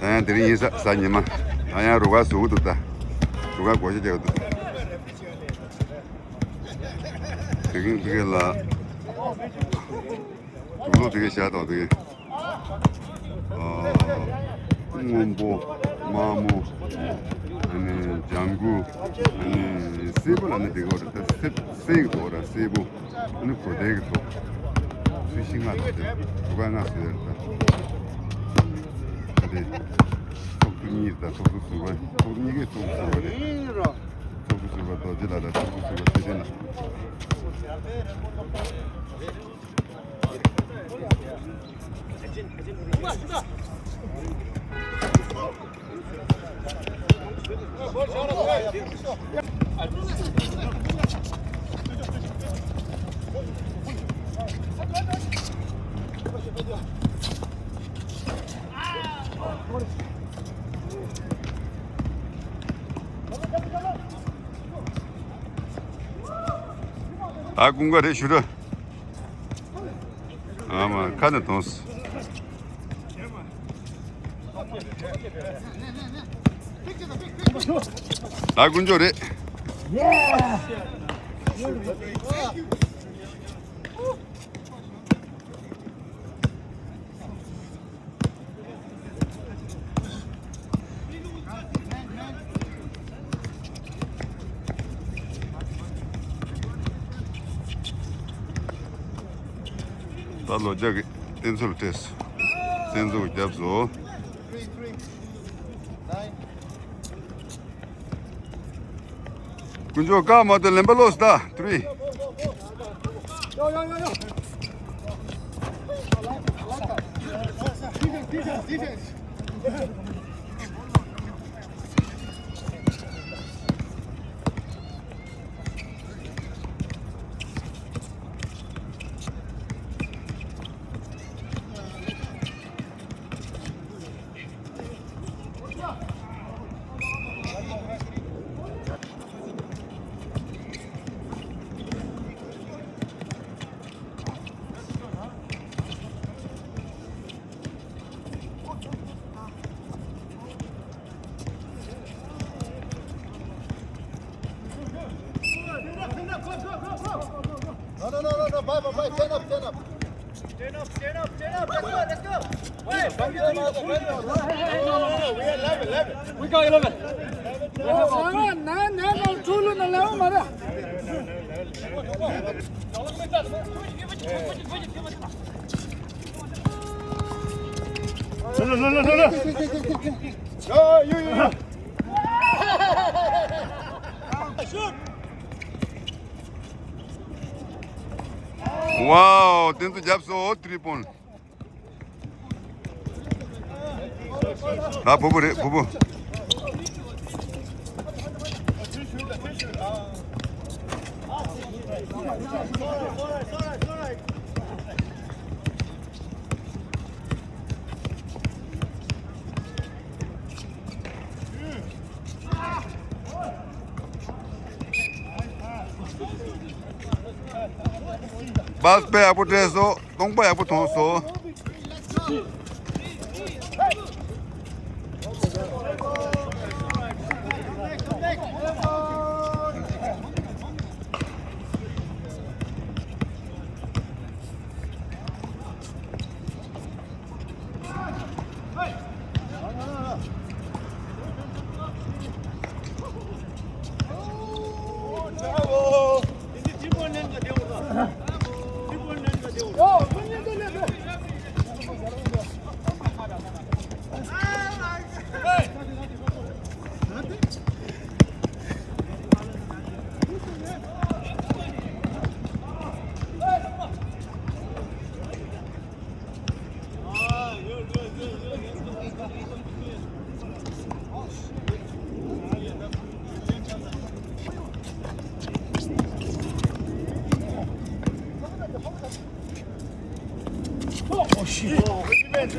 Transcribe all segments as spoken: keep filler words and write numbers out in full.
ད་ཡང་དེ་རིང་ཡིན་ས་གཟའ་ཉི་མ། ད་ཡང་རུ་ཁག་ཟུག་འདུག་ད། རུ་ཁག་བགོ་བཤའ་རྒྱག་འདུག་དེ་རིང་དེ་ག་ལ། དུག་ལོག་དེ་ག་བཞག་དང་དེ་ག་སྔོན་པོ། དམར་མོ། ཨ་ནི་ལྗང་གུ། ཨ་ནི་སེར་པོ་ལ་ནི་དེ་ག་རེད་ད། སེར་སེར་གི་དོ་ར་སེར་པོ། ཨ་ནི་གོ་དེ་གི་དོ། ཚོས་གཞི་ལྔ་དང་དེ་རུ་ཁག་ལྔ་བཟོས་ཡོད་རེད་ད། ད་དེ་ཚོགས་འདུ་གཉིས་དང་ཚོགས་འདུ་ཟུར་པ། ཚོགས་འདུ་གཉིས་ཀའི་ཚོགས་འདུ་ཟུར་པ་རེད། ཚོགས་འདུ་ཟུར་པ་རྡོ་རྗེ་ལགས་དང་ཚོགས་འདུ་ཟུར་པ་ཚེ་བརྟན་ལགས། ཨ་ཀུན་དགའ་རེད་ཞུ་ར། ཨ་མ་ཁ་ནས་གཏོང་སོང་། ཨ་དཀོན་མཆོག་རེད། ད་ལོ་རྒྱག་གི་རྟེན་མཛོད་ལ་སྤྲད་སོང་། རྟེན་མཛོད་རྒྱབ་སོང་། དཀོན་མཆོག་བཀག་མ་ཐུབ་ལེན་པ་ལོས་ད་ཐུ་རི། No, no, no, no, no, bye, bye, bye, stand up, stand up. Stand up, stand up, stand up. Let's go, let's go. Wait, we got eleven, eleven. We got eleven. No, no, no, no, no. Yo, yo, yo, yo. Shoot. Wow, དེ་ཚོ་རྒྱབ་སོང་། ཐི་རི་པོན། ད་བུ་བུ་རེད་བུ་བུ། པཱས་དཔེ་ཡག་པོ་སྤྲད་སོང་། སྟོང་པ་ཡག་པོ་མཐོང་སོང་།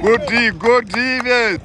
Good D, good defense.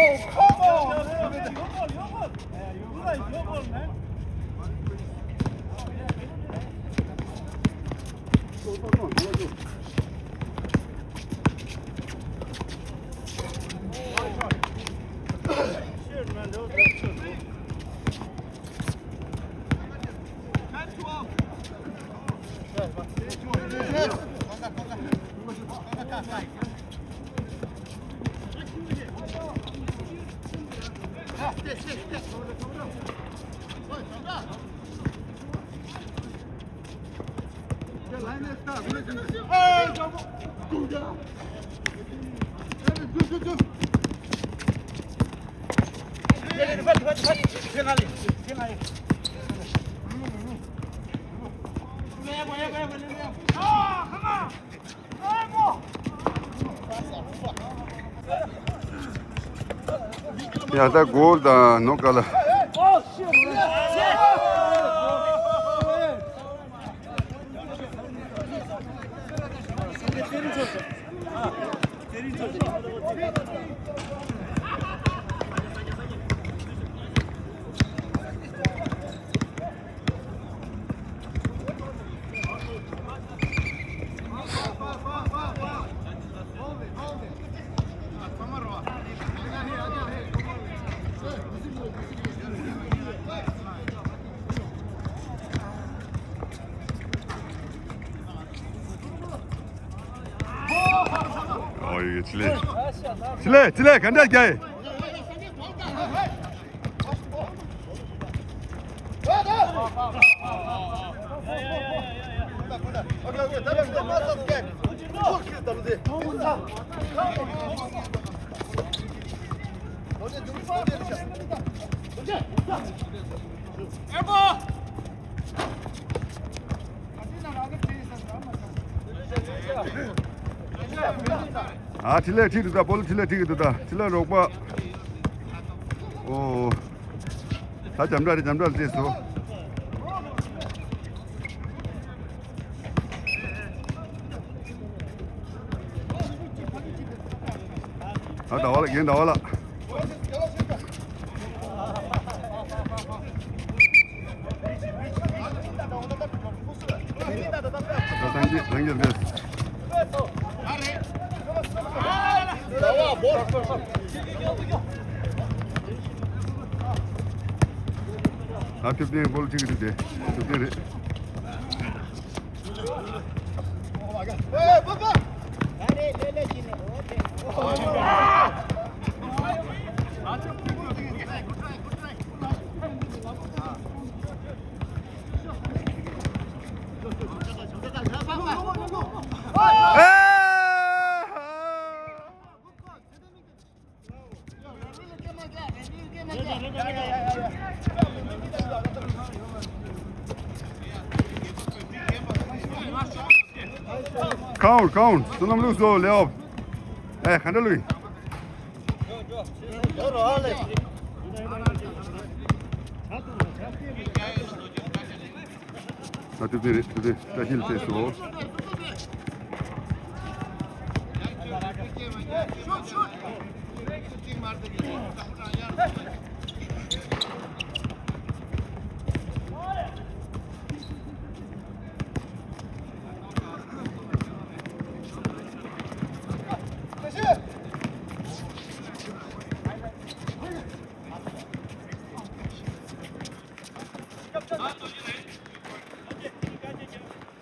Oh, come on! Your ball, your ball. Your ball, man. ཡ་ད་གོལ་དང་ནོ་ཀ་ལ། ཨོ་ཡེ་ཅི་ལེ། ཅི་ལེ་ཅི་ལེ་ག་འདྲ་རྒྱ་ཡེ། ཨ་ཁྲི་ལས་ཁྲི་འདུག་ད། སྤོ་ལོ་ཁྲི་ལས་ཁྲི་གི་འདུག་ད། ཁྲི་ལས་རོགས་པ། ཨོ། ད་འཇམ་འདྲ་རེད། འཇམ་འདྲ་རེད་དེ་སོ། ད་ཟླ་བ་ལགས། རྒན་ཟླ་བ་ལགས། ད་སངས་རྒྱས། སངས་རྒྱས་རེད། ད་ཐུབ་བསྟན་སྐོར་གཅིག་རེད་དེ། ཐུབ་བསྟན་རེད། ཁའུན་ཁའུན་བསོད་ནམས་ལུག་བཟོ་ལེའོ། ཨེ་ག་འདྲ་ལུས། ད་དུ་དེ་རེད། དུ་དེ་བཀྲ་ཤིས་ལ་བལྟས་སོ།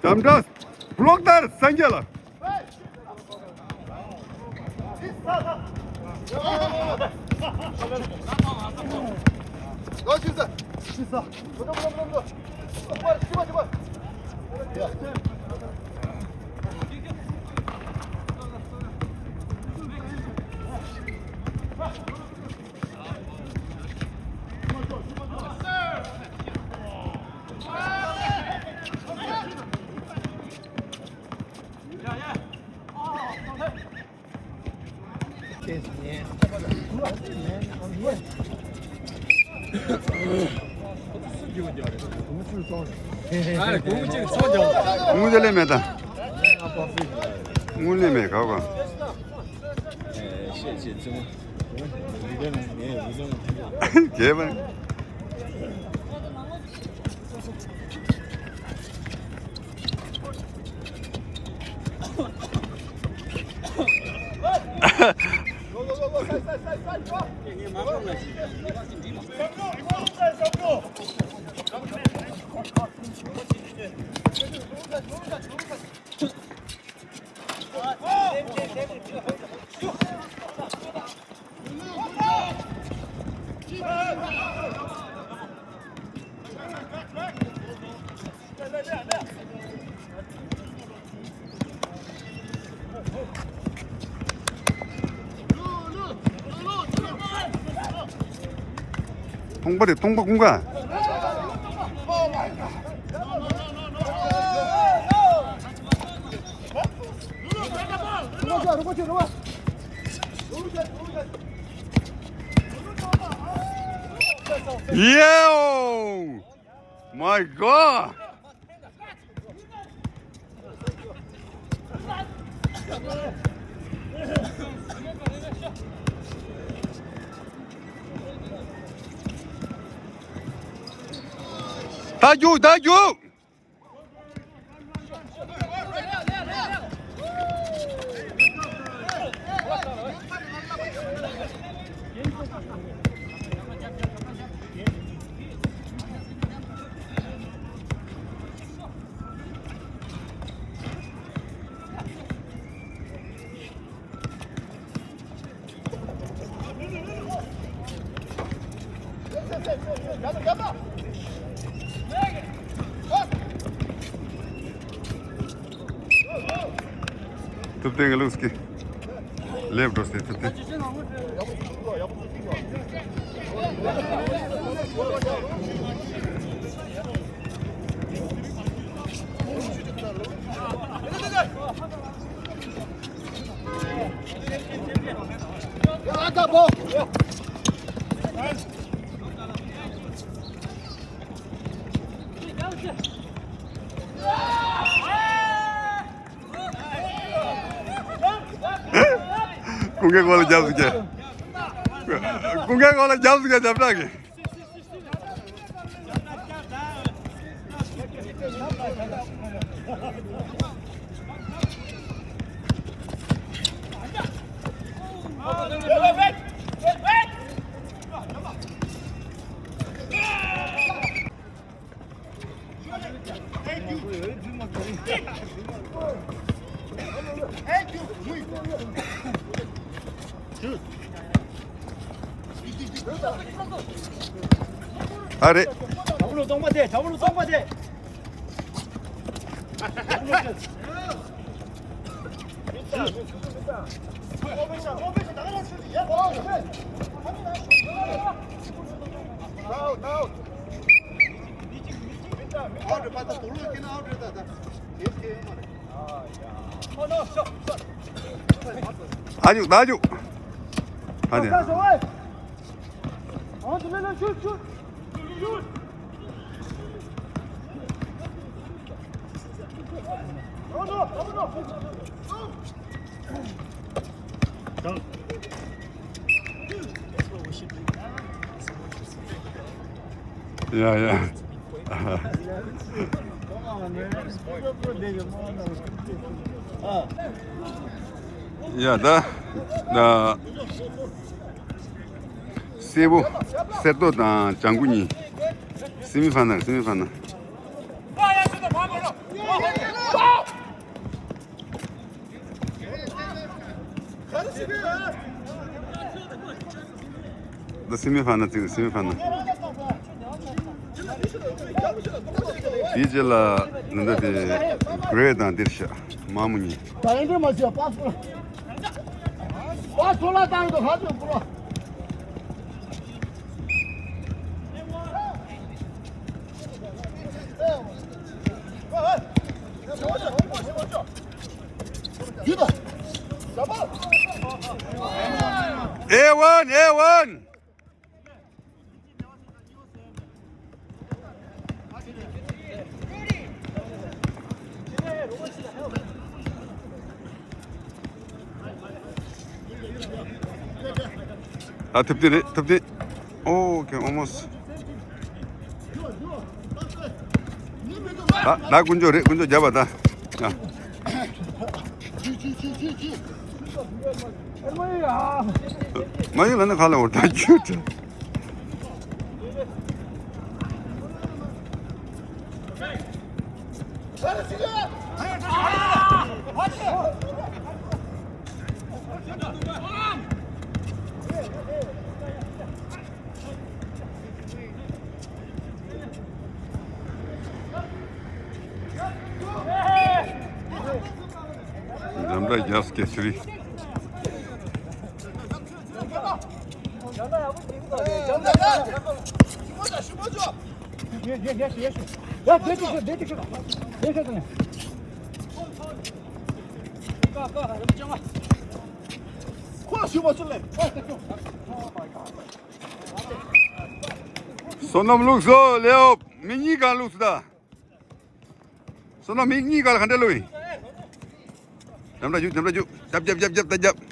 ལྕམ་དྲ། བློ་ལྟར་སངས་རྒྱས་ལ། དངུལ་ལས་མེད་ད། དངུལ་ལས་མེད་ག་ག་རྒྱས་པ། སྟོང་པ་རེད། སྟོང་པ་ཀུན་དགའ། Yo! My God! ད་རྒྱུག་ད་རྒྱུག་ཐུབ་བསྟན་གྱི་ལུགས་ཀྱི་ལེབ་འགྲོ་སྟེ་ཐུབ་བསྟན། ཀུན་དགའི་སྐོར་ལ་རྒྱབ་ཟིག་ག་ཀུན་དགའི་སྐོར་ལ་རྒྱབ་ཟིག་ག་རྒྱབ་བྲག་གི། ཨ་རེད། དྲ་བ་ལུ་སྟོང་པ་དེ། དྲ་བ་ལུ་སྟོང་པ་དེ། ཨ་ཇུ། ད་ཇུ། ཨ་ཇུ། ཡ་ཡ། ཡ་ད། ད། སེར་པོ། སེར་ཏོ་དང་ལྗང་གུ་གཉིས། སེ་མི་ཕ་ནལ། སེ་མི་ཕ་ནལ། ད་སེ་མི་ཕ་ནལ་བརྩིས། སེ་མི་ཕ་ནལ། དེའི་རྗེས་ལ་ད་ལྟ་དེ་གྷི་རེ་དང་འདིར་ཤག་མ་མོ་གཉིས། ད་ཡིན་འདྲ་མ་བྱས། པ་སོ། པ་སོ་ལ་བཏང་འདུག་ཧ་ཅང་བུ་ར། ཨེ་ཝན། ཨེ་ཝན། ད་ཐུབ་དེ་རེད། ཐུབ་དེ། ཨོ་ཁེ། ཨོ་མོ་སི། ད་ད་དཀོན་མཆོག་རེད། དཀོན་མཆོག་རྒྱབ་པ་ད། ཨ། མ་ཡིན་ལ་ནི་ཁ་ལ་འོར་ད་ཁྱོད། འཛམ་བུ་རྒྱལ་སྐྱེ་ཚུལ། བསོད་ནམས་བླུགས་སོ་ལེའོ། མི་གཉིས་ཀ་བླུགས་སོ་ད། བསོད་ནམས། མི་གཉིས་ཀ་ལ་ག་འདྲ་བླུགས་ཡིན། འཇམ་ར་རྒྱུག་འཇམ་ར་རྒྱུག་རྒྱབ་རྒྱབ་རྒྱབ་རྒྱབ་ད་རྒྱབ།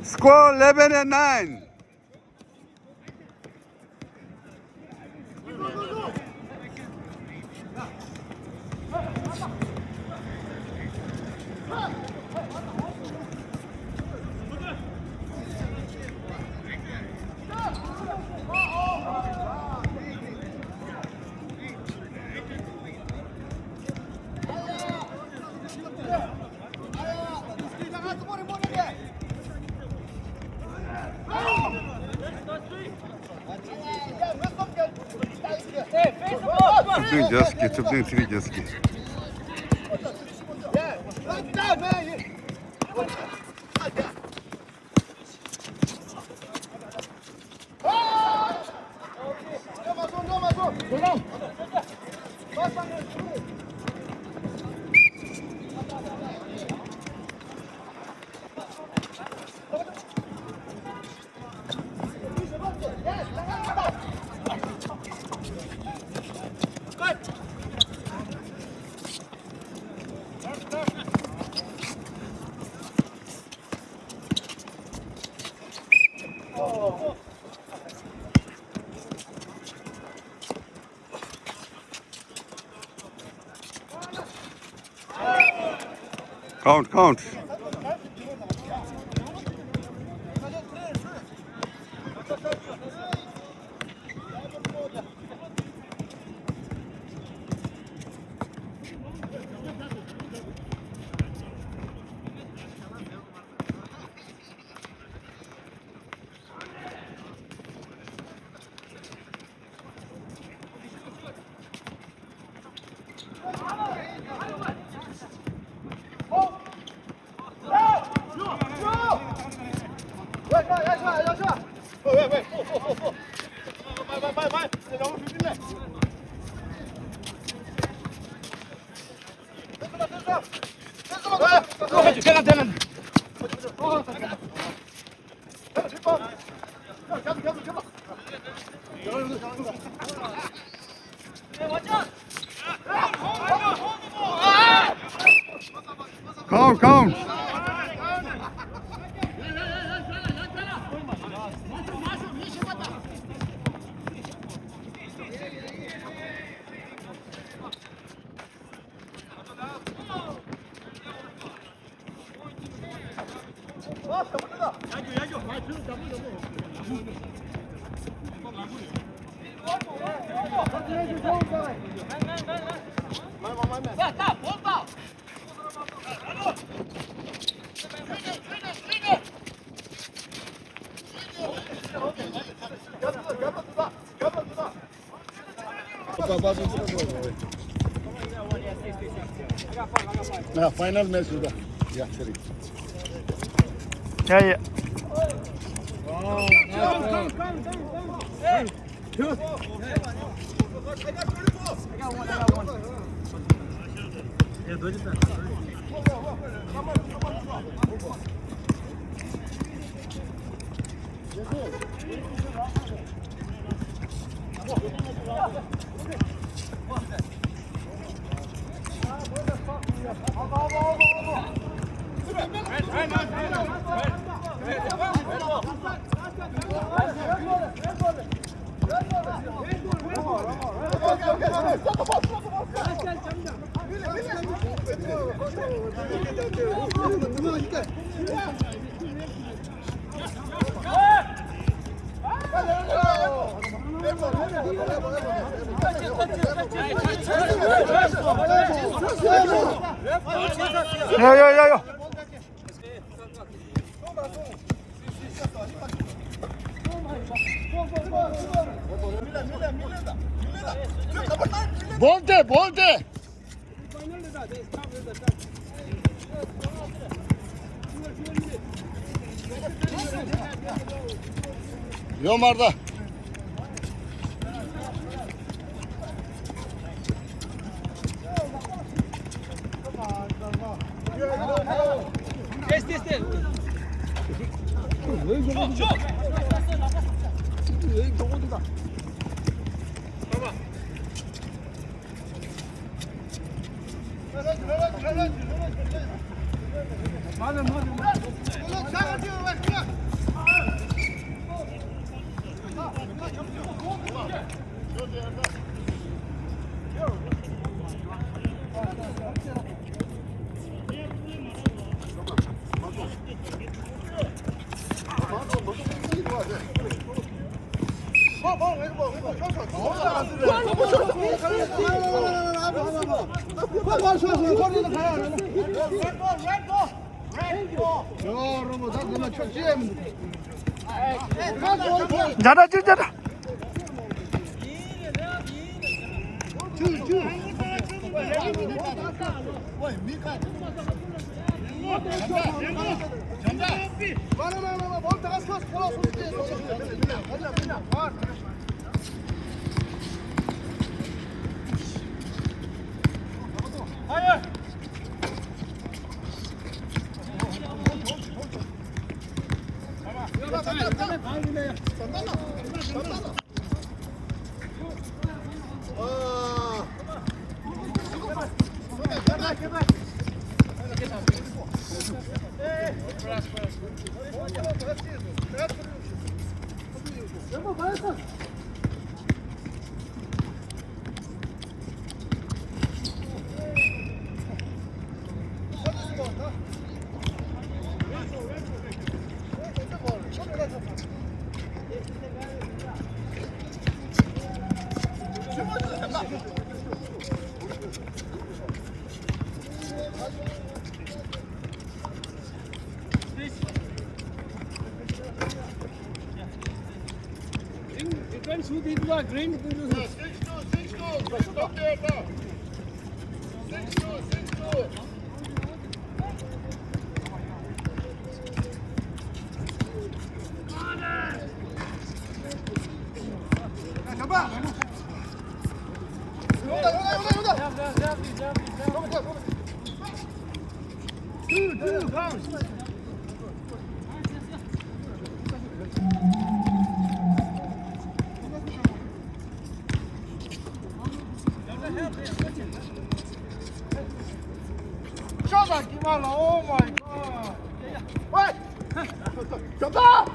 Score eleven and nine. ཐུབ་བསྟན་རྒྱལ་སྐྱེས། ཐུབ་བསྟན་ཚེ་རིང་རྒྱལ་སྐྱེས། Count, count. Count, count. Final match. Yeah, yeah. Bolte, bolte. Yo, Marta. Green, you can shoot it, green, you can shoot it. Six two, six two, stop there, bro. Six two, six two. Shut up, Kimala. Oh my God. What? Shut up!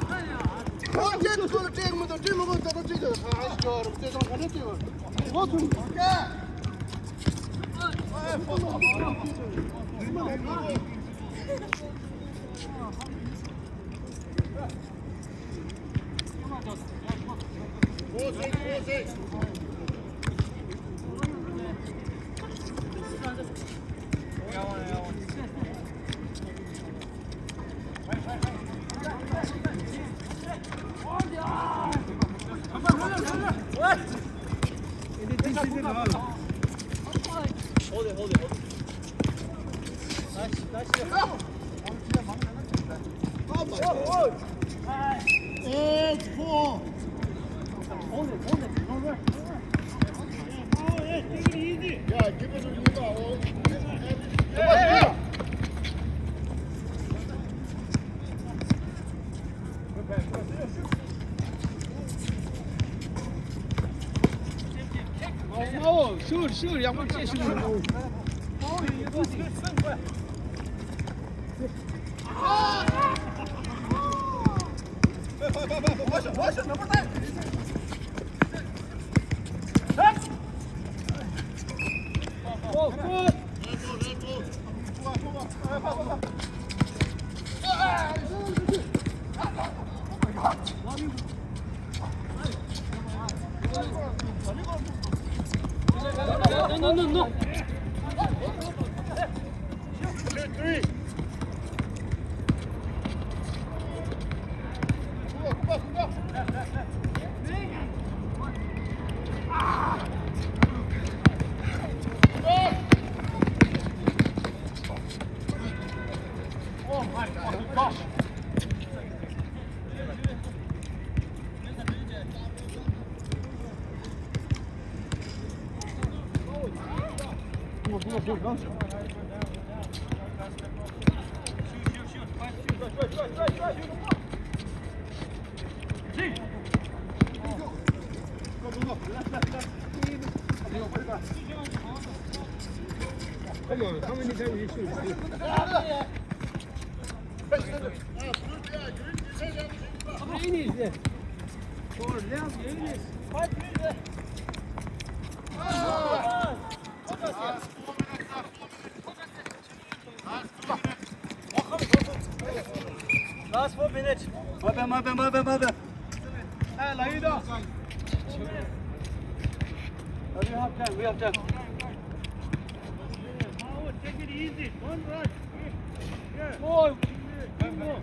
Hold it, hold it, hold it. Nice, nice. Eight four. Hold it, hold it. No rush, no rush. Oh, yeah, take it easy. Yeah, give it to Lima. Oh. Hey, hey, hey. ཨོ། ཤུར་ཤུར་ཡག་པོ་བྱས་ཤུར། ཨོ། ཀུན། No, no, no, no. Two, three. Oh my God. Come on, how many times you shoot? How many is there? Four, left, eight is. Last four minutes. My bad, my bad, my bad, my bad. Hey, Laida. We have time, we have time. Take it easy, don't rush. Yeah. Oh, one more.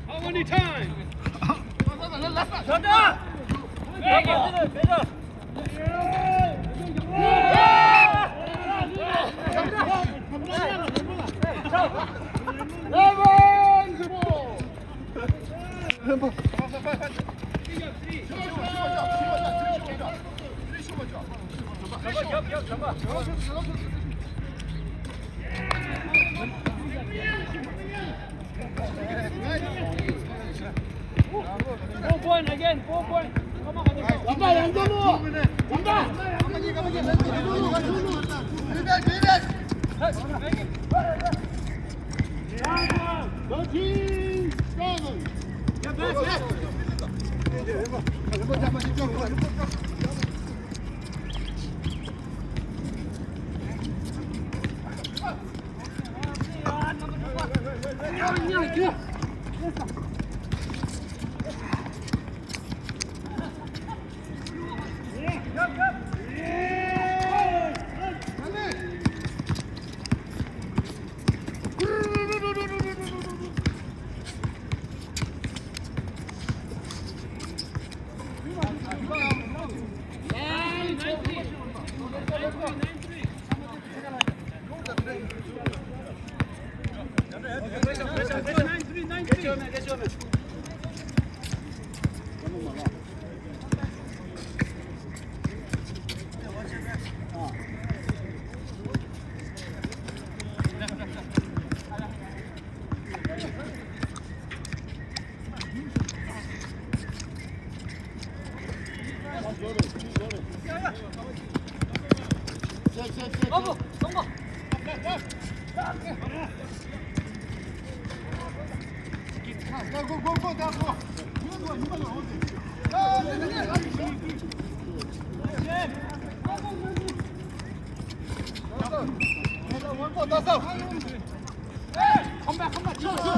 How many times? Four point again, four point. Come on.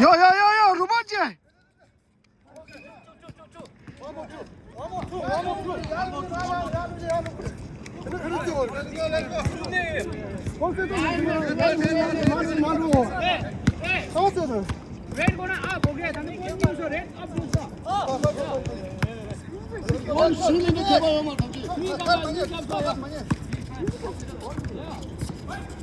ཡོ་ཡོ་ཡོ་ཡོ། རུ་པ་ཅན། रेड को ना आप हो गया था, नहीं, कौन कौन सा रेड? अब दूसरा। कौन सीने में खेपा हो, मार समझे। ठीक है, ठीक है।